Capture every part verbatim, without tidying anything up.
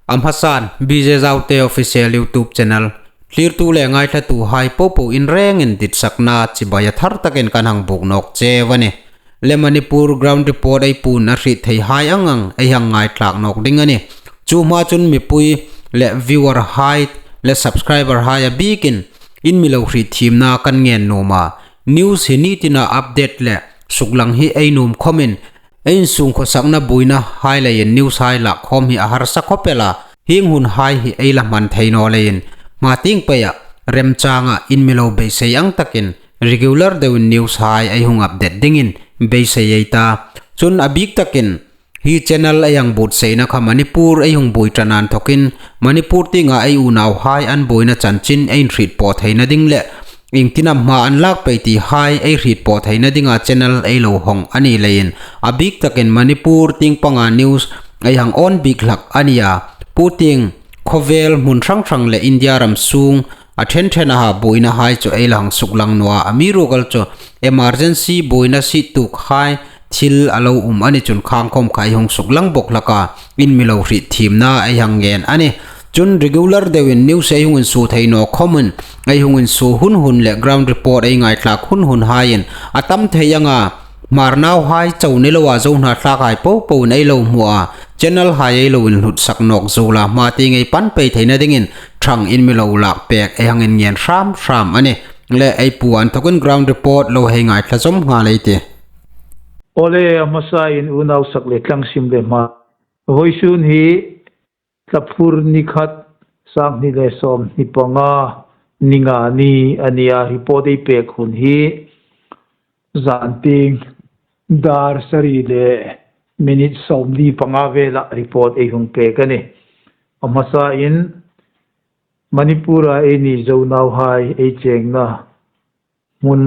A hmasan, B J Zaute Official YouTube Channel thlirtu le ngaithlatuhai popo in rengin ditsakna chibai a thar takin kan hang buk nawk cheu a nih. Le Manipur Ground Report ei puon a hriet theihai ang ang ei hang ngaithlak nawk ding a nih. Chu hma chun mipui le viewerhai le subscriberhai a bikin in mi lo hriet thiemna kan ngen nuom a. News hi ni tina update le suklang hi ei nuom khawmin, ei insung khawsakna buoinahai leiin newshai lak khawm hi a harsa khawp el a, hieng hunhai hi ei la hman thei naw leiin, hma tieng peia remchanga in mi lo beisei ang takin regular deuin newshai ei hung update dingin beisei ei ta. Chun a bik takin hi channel ei hang buotsaina kha Manipur ei hung buoi ṭan inthawkin Manipur tienga ei unauhai an buoina chanchin ei inhriet pawh theina ding le iengtin am hma an lak pei tihai ei hriet pawh theina dinga channel ei lo hawng a ni leiin, a bik takin Manipur tieng panga news ei hang awn bik hlak a nih a. Pu tieng khawvel hmun hrang hrang le India ram sung a ṭhen ṭhena buoinahai chu ei la hang suklang naw a, amiruokchu emergency buoina sie tukhai thil a lo um a ni chun khang khawm kha ei hung suklang bawk hlak a, in mi lo hriet thiemna ei hang ngen a nih. Chun regular deuin news ei hung insuo thei naw khawmin, ei hung insuo hun hun le ground report ei ngaithlak hun hunhaiin a tam thei anga Hmar nauhai chau ni loa Zo hnathlakhai popoin ei lo hmu a, channelhai ei lo inhlutsak nawk zuola hma tieng ei pan pei theina dingin ṭhang in mi lo lak pek ei hang inngen hram hram a nih. Le ei pu inthawkin ground report lo hei ngaithla zawm nghal ei tih. Awle, a hmasain unau sak le tlang sim le hma. Vawisun hi Thlaphur ni khat, sanghni le sawmhni panga, ni nga ni a nih a, report ei pek hun hi zan tieng dar sari le minute sawmli panga vela report ei hung pek a nih. A hmasain Manipura ei ni Zo nauhai ei chengna hmun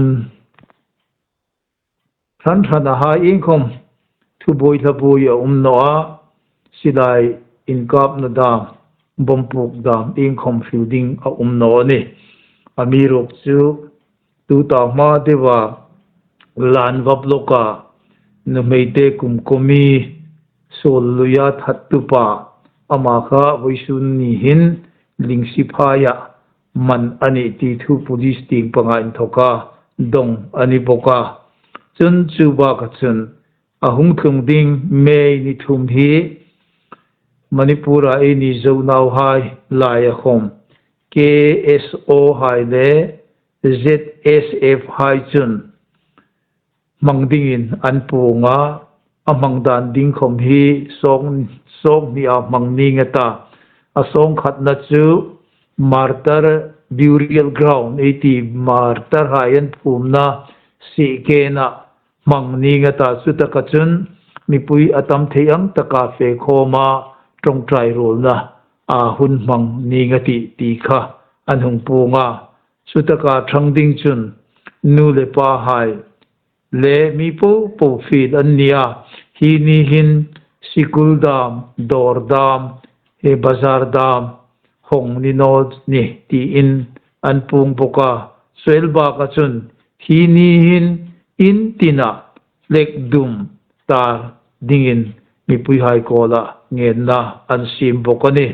hran hranahai iengkhawm thubuoi thlabuoi a um naw a, silai inkapna dam, bomb puk dam iengkhawm hril ding a um naw a nih. Amiruokchu tuta hma deua Lanva block-a nuhmeite kum kumi suol luia thattupa, ama kha vawisun ni hin Lingsiphaia man a nih ti thu police tieng panga inthawka dawng a ni bawk a. Chun chu baka chun a hung tlung ding May ni thum hi Manipura ei ni Zo nauhai laia khawm K S O hai le Z S F hai chun hmang dingin an puong a, a hmang dan ding khawm hi sawng, sawng hnia hmang ning a ta. A sawng khatna chu Martyr Burial Ground, ei ti martyrhai an phumna sihkena hmang ning a ta. Chutaka chun mipui a tam thei ang taka fe khawma ṭawngṭai ruolna a hun hmang ning a tih ti kha an hung puong a. Chutaka ṭhang ding chun nu le pahai le mi popo fiel an ni a, hi ni hin sikul dam, dawr dam, he bazar dam hawng ni naw ni tiin an puong bawk a. Suel baka chun hi ni hin in tina lekdum tar dingin mipuihai kawla ngenna an siem bawk a nih.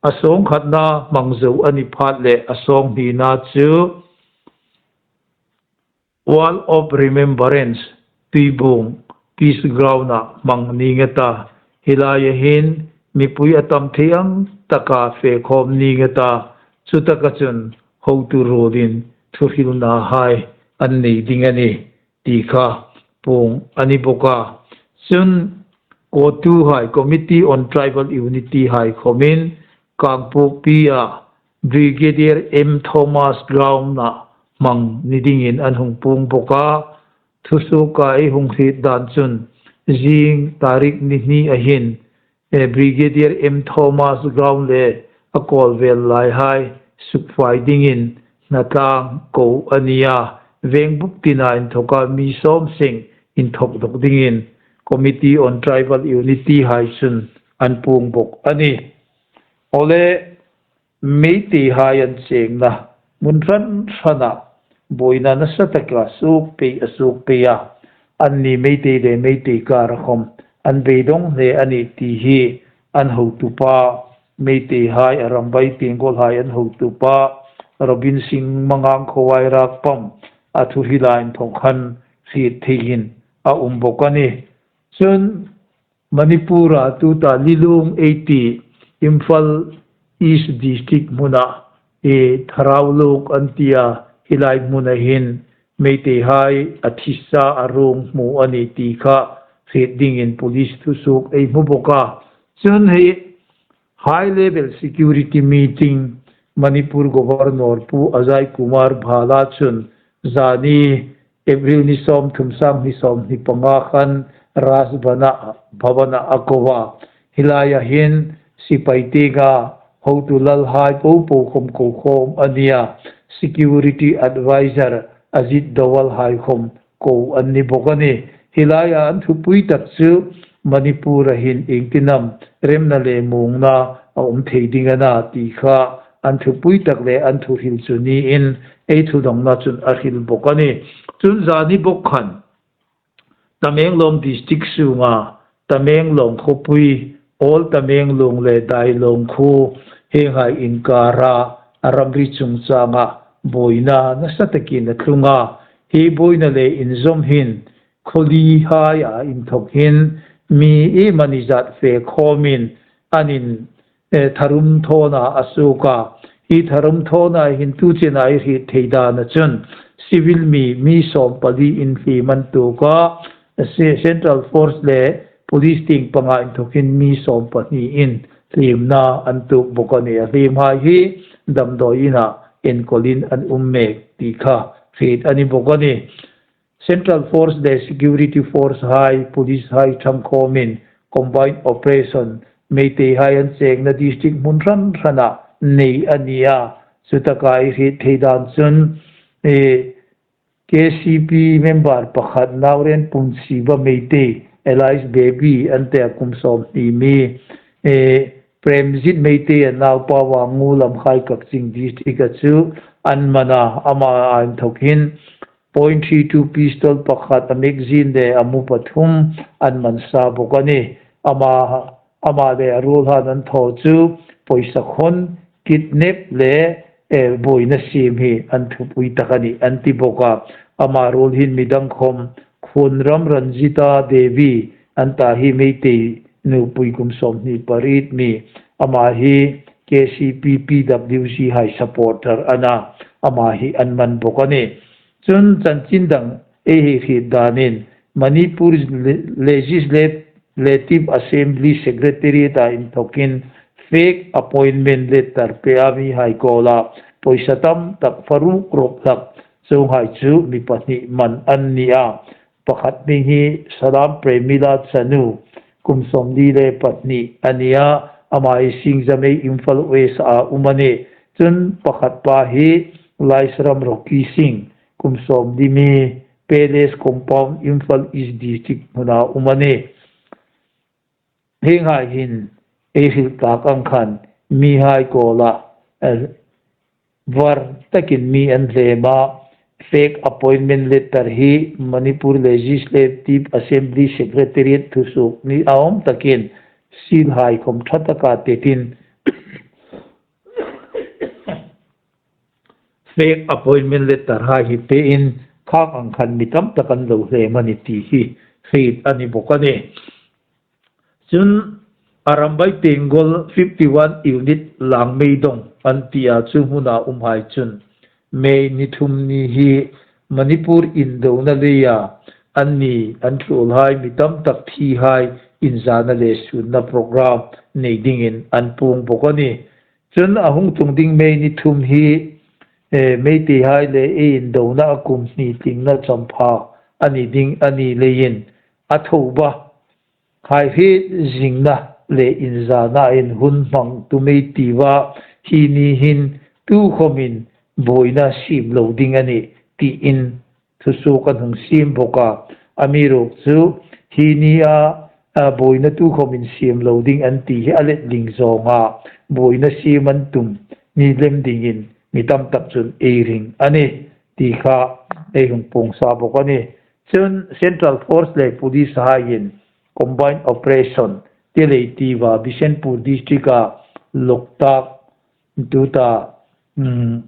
A sawng khatna hmang zo a ni phat le a sawng hnina chu Wall of Remembrance, Tuibuong Peace Ground-a hmang ning a ta. Hi laia hin mipui a tam thei ang taka fe khawm ning a ta. Chutaka chun hotu ruolin thuhrilnahai an nei ding a nih ti kha puong a ni bawk a. Chun COTU hai, Committee on Tribal Unity hai khawmin Kangpokpi-a Brigadier M Thomas Ground-a hmang ni dingin an hung puong bawk a. Thusuoka ei hung hriet dan chun zing tarik ni hnia hin, eh, Brigadier M Thomas Ground le a kawlvel laihai sukfai dingin hnatlang ko a ni a. Vengbup tina inthawka mi sawm seng inthawk dawk dingin Committee on Tribal Unity hai chun an puong bawk a nih. Awle, Meiteihai an chengna hmun hran hrana buoina nasa taka suok pei a suok pei a. Anni Meitei le Meitei kara khawm an beidawng hle a nih ti hi an hotupa Meiteihai, Arambai Tenggolhai an hotupa Robin Singh Mangang Khawairak pam a thuhrila inthawk khan hriet theiin a um bawk a nih. Chun Manipur-a tuta Lilong ei ti Imphal East District hmuna, e, Tharaulok an tia, hi lai hmuna hin Meiteihai a thisa a ruong hmu a nih ti kha hriet dingin police thusuok ei hmu bawk a. Chun hi high level security meeting Manipur Governor Pu Ajay Kumar Bhalla chun zani April ni sawmthum, sanghni sawmhni panga khan Raj Bhana, Bhavan-a a ko a. Hi laia hin sipai tienga hotu lalhai popo khom ko khawm a nia. Security Advisor Ajit Doval hai khom ko an ni bawk a nih. Hi laia an thupui tak chu Manipur-a hin iengtin am remna le muongna a um thei ding a na ti kha an thupui tak le an thuhril chu niin ei thudawngna chun a hril bawk a nih. Chun zani bawk khan Tamenglong District sunga Tamenglong khawpui, Old Tamenglong le Dailong khuo, hienghai inkara a ramri chungchanga buoina nasa takin a tlung a. Hi buoina le inzawm hin khawlihai a inthawk hin mi iemani zat fe khawmin an in, eh, tharum thawna a suok a. Hi tharum thawna hin tu chena ei hriet thei dana chun civil mi, mi sawmpali inhliem an tuok a. Se-, Central Force le Police tieng panga inthawk hin mi sawmpahni inhliemna an tuok bawk a nih. A hliemhai hi damdawi ina enkawlin an um mek ti kha hriet a ni bawk a nih. Central Force le Security Force hai, Police hai ṭhang khawmin Combined Operation Meiteihai an chengna district hmun hran hrana nei a ni a. Chutaka ei hriet thei dan chun, eh, K C P member pakhat Nauren Punsiba Meitei, alias Baby an tia, kum sawmhni mi, eh, Premjit Meitei a naupa Wangu Lamkhai Kakching district-a chu an man a, ama inthawk hin point three two pistol pakhat, a magazine le a mu pathum an man sa bawk a nih. Ama, ama le a ruolhaiin an thaw chu pawisa khawn, kidnap le, eh, buoina siem hi an thupui tak a nih an ti bawk a. Ama ruol hin midang khom, Khunram Ranjita Devi an ta hi, Meitei nupui kum sawmhni pariet mi, ama hi K C P P W G hai supporter a na, ama hi an man bawk a nih. Chun chanchin dang ei hei hriet danin Manipur Le-, Legislative Assembly Secretariat-a inthawkin fake appointment letter pe a mihai kuoma pawisa tam tak, faruk ruk hlak chuonghai chu mi pahni man an ni a. Pakhat hming hi Salam Premila Chanu, kum sawmli le pahni a ni a, ama hi Singjamei, Imphal West-a um a nih. Chun pakhat pa hi Laisram Rocky Singh, kum sawmli mi, Palace Compound, Imphal East District hmuna um a nih. Hienghai hin ei hril tak ang khan mihai kuoma, eh, var takin mi an hlem a. Fake appointment letter hi Manipur Legislative Assembly Secretariat thusuok ni awm takin seal hai khom ṭha taka tetin fake appointment letter hai hi pein khang ang khan mi tam tak an lo hlem a nih ti hi hriet a ni bawk a nih. Chun Arambai Tenggol fifty one Unit Langmeidong an tia chu hmuna umhai chun May ni thum ni hi Manipur indona leia anni an ṭhuolhai mi tam tak thihai inzana le sunna program nei dingin an puong bawk a nih. Chun a hung tlung ding May ni thum hi, eh, Meiteihai le ei indona a kum hni tlingna champha a ni ding a ni leiin a Thoba hai hi zingna le inzanain hun hmang tum ei tiu a, hi ni hin tukhomin buoina siem lo ding a nih tiin thusuok an hung siem bawk a. Amiruokchu hi nia, a, buoina tukhomin siem lo ding an ti hi a letling zawnga buoina siem an tum ni lem dingin mi tam tak chun ei ring a nih ti kha ei hung puong sa bawk a nih. Chun Central Force le Police haiin Combined Operation ti lei tiu a, Bishnupur District-a Loktak, tuta, mm,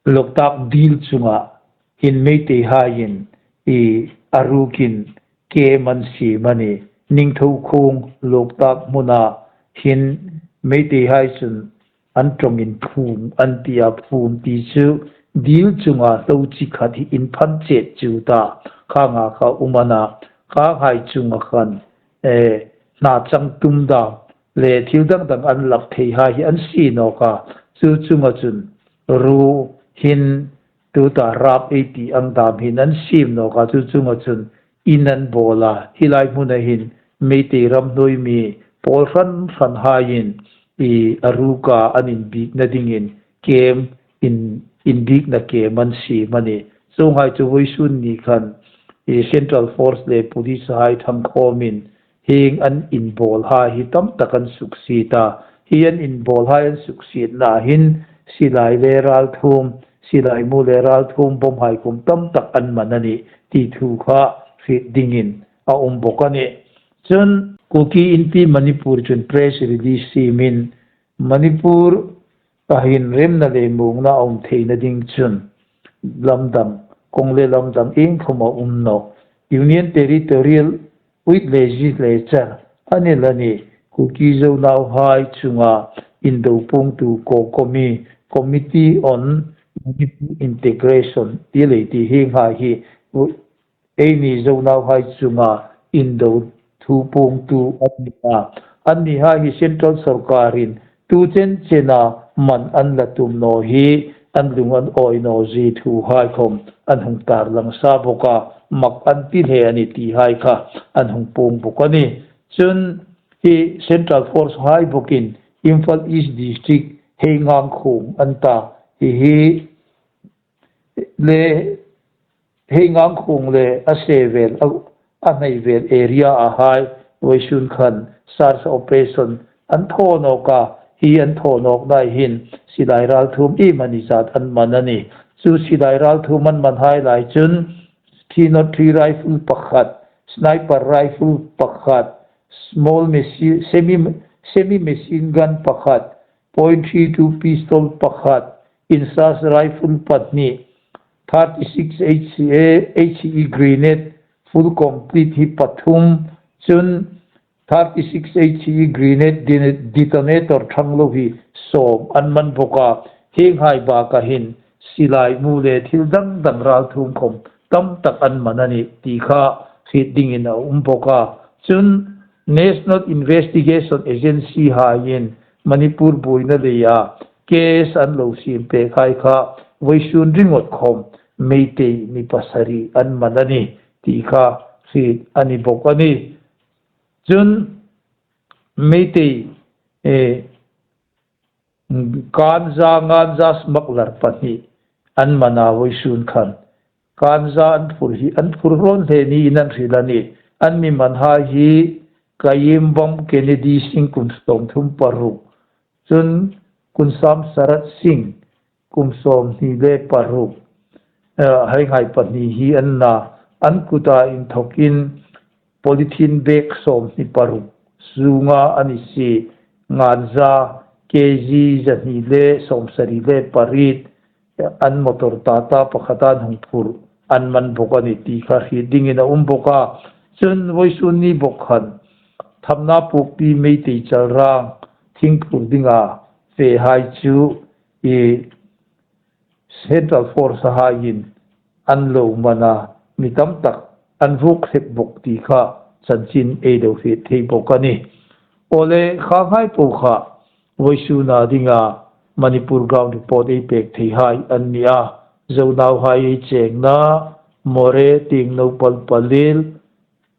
Loktak dil chunga hin Meiteihaiin i a rukin kem an siem a nih. Ningthoukhong Loktak hmuna hin Meiteihai chun an ṭawngin phum an ti a, phum ti chu dil chunga hlo chi khat hi inphan chet chu ta, khanga kha um a na, khanghai chunga khan, eh, hna chang tum dam le thil dang dang an lak theihai hi an sie nawk a, chu chunga chun ru hin tuta rap ei ti ang dam hin an siem nawk a, chu chunga chun in an bawl a, hi lai hmuna hin Meitei ramhnuoi mi pawl hran hran haiin i a ruka an inbikna dingin kem in, inbikna kem an siem a nih. Chuonghai chu vawisun ni khan i Central Force le Police hai ṭhangkhawmin hieng an inbawlhai hi tam tak an suksiet a. Hi an inbawlhai an suksietna hin silai le ralthuom, silai mu le ralthuom bawmhai khom tam tak an man a nih ti thu kha hriet dingin a um bawk a nih. Chun Kuki Inpi Manipur chun press release siemin Manipur a hin remna le muongna a um theina ding chun lamdang, kawng le lamdang iengkhom a um nawh. Union Territory with Legislature a ni a nih. Kuki Zo nauhai chunga indo puongtu COCOMI, Committee on Manipur Integration ti lei ti hienghai hi eini Zo nauhai chunga indo thu puongtu an ni a. Annihai hi Central Sawrkarin tu chen chena man an la tum naw hi an lung an awi naw zie thuhai khom an hung tarlang sa bawk a, mak an ti hle a nih tihai kha an hung puong bawk a nih. Chun hi Central Force hai bawkin Imphal East District Heingangkhong an ta, hi hi le Heingangkhong le a se vel, a, a hnai vel area a hai vawisun khan search operation an thaw nawk a, hi an thaw nawkna hin silai ralthuom iemani zat an man a nih. Chu silai ralthuom an manhai lai chun three nought three rifle pakhat, sniper rifle pakhat, small machine, semi, semi machine gun pakhat, point three two pistol pakhat, INSAS rifle pahni, thirty six H E, H E grenade full complete hi pathum, chun thirty six H E grenade de-, detonator ṭhang lo hi sawm an man bawk a. Hienghai baka hin silai mu le thil dang dang ralthuom khom tam tak an man a nih ti kha hriet dingin a um bawk a. Chun National Investigation Agency haiin Manipur buoina leia case an lo siem pek hai kha vawisun ringawt khom Meitei mi pasari an man a nih ti kha hriet a ni bawk a nih. Chun Meitei, eh, ganja, ganja smuggler pahni an man a vawisun khan. Ganja an phur hi, an phur rawn hle niin an hril a nih. An mi manhai hi Kaimbam Kennedy Singh kum sawmthum paruk. Chun Kunsam Sarat Singh kum sawmhni le paruk. Eh, hienghai pahni hi an na, an kuta inthokin polythene bag sawmhni paruk sunga a ni si, ganja K G zahni le sawmsari le pariet, an motor Tata pakhat an hung phur an man bawk a nih ti kha hriet dingin a um bawk a. Chun vawisun ni bawk khan Thamnapokpi Meitei Chalrang thing phur dinga fehai chu i Central Force haiin an lo man a, mi tam tak an vuok hrep bawk ti kha chanchin ei lo hriet thei bawk a nih. Awle, khanghai po kha vawisuna dinga Manipur ground report ei pek theihai an ni a. Zo nauhai ei chengna, Moreh, Tengnoupal, Pallel,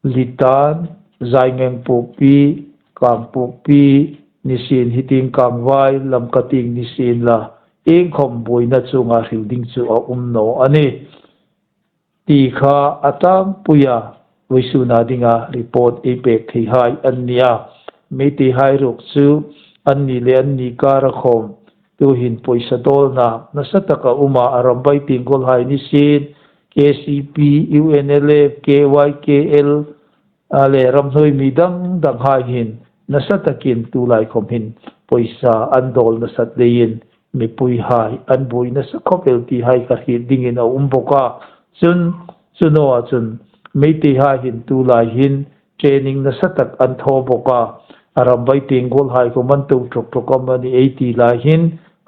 Litan, Yaingangpokpi, Kangpokpi, nisien hi tieng Kangvai, Lamka tieng nisien la, iengkhom buoina chunga hril ding chu a um naw a nih ti kha a tlangpuia vawisuna dinga report ei pek theihai an ni a. Meiteihai ruok chu anni le anni kara khom tuhin pawisa tawlna nasa taka um a, Arambai Tenggol hai nisien, K C P, U N L F, K Y K L, a le ramhnuoi mi dang danghai hin nasa takin tulai khawm hin pawisa an dawl nasat leiin mipuihai an buoi nasa khawp el ti hai ka hriet dingin a um bawk a. Chun, chu naw a chun Meiteihai hin tulai hin training nasa tak an thaw bawk a. A ram bai tieng gual hai khawm an to ṭawk ṭawk am a ni ei ti lai hin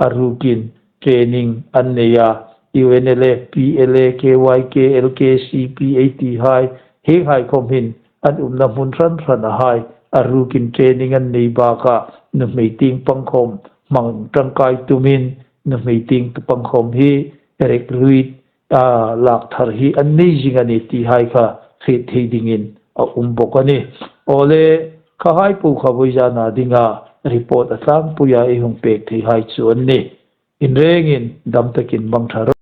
a rukin training an nei a. U N L F, P L A, K Y K, L K C P ei ti hai, hi hai khawm hin an umna hmun hran hran a hai a rukin training an nei bawk a. Nuhmei tieng pang khawm hmang ṭangkai tumin nuhmei tieng pang khawm hi recruit a lak thar hi an nei zing a ni ti hai kha hriet thei dingin a um bawk a ni. Awle, kha hai po kha vawizana dinga report a tlangpuia ei hung pek thei hai chu an ni. In rengin dam takin mangṭha ro.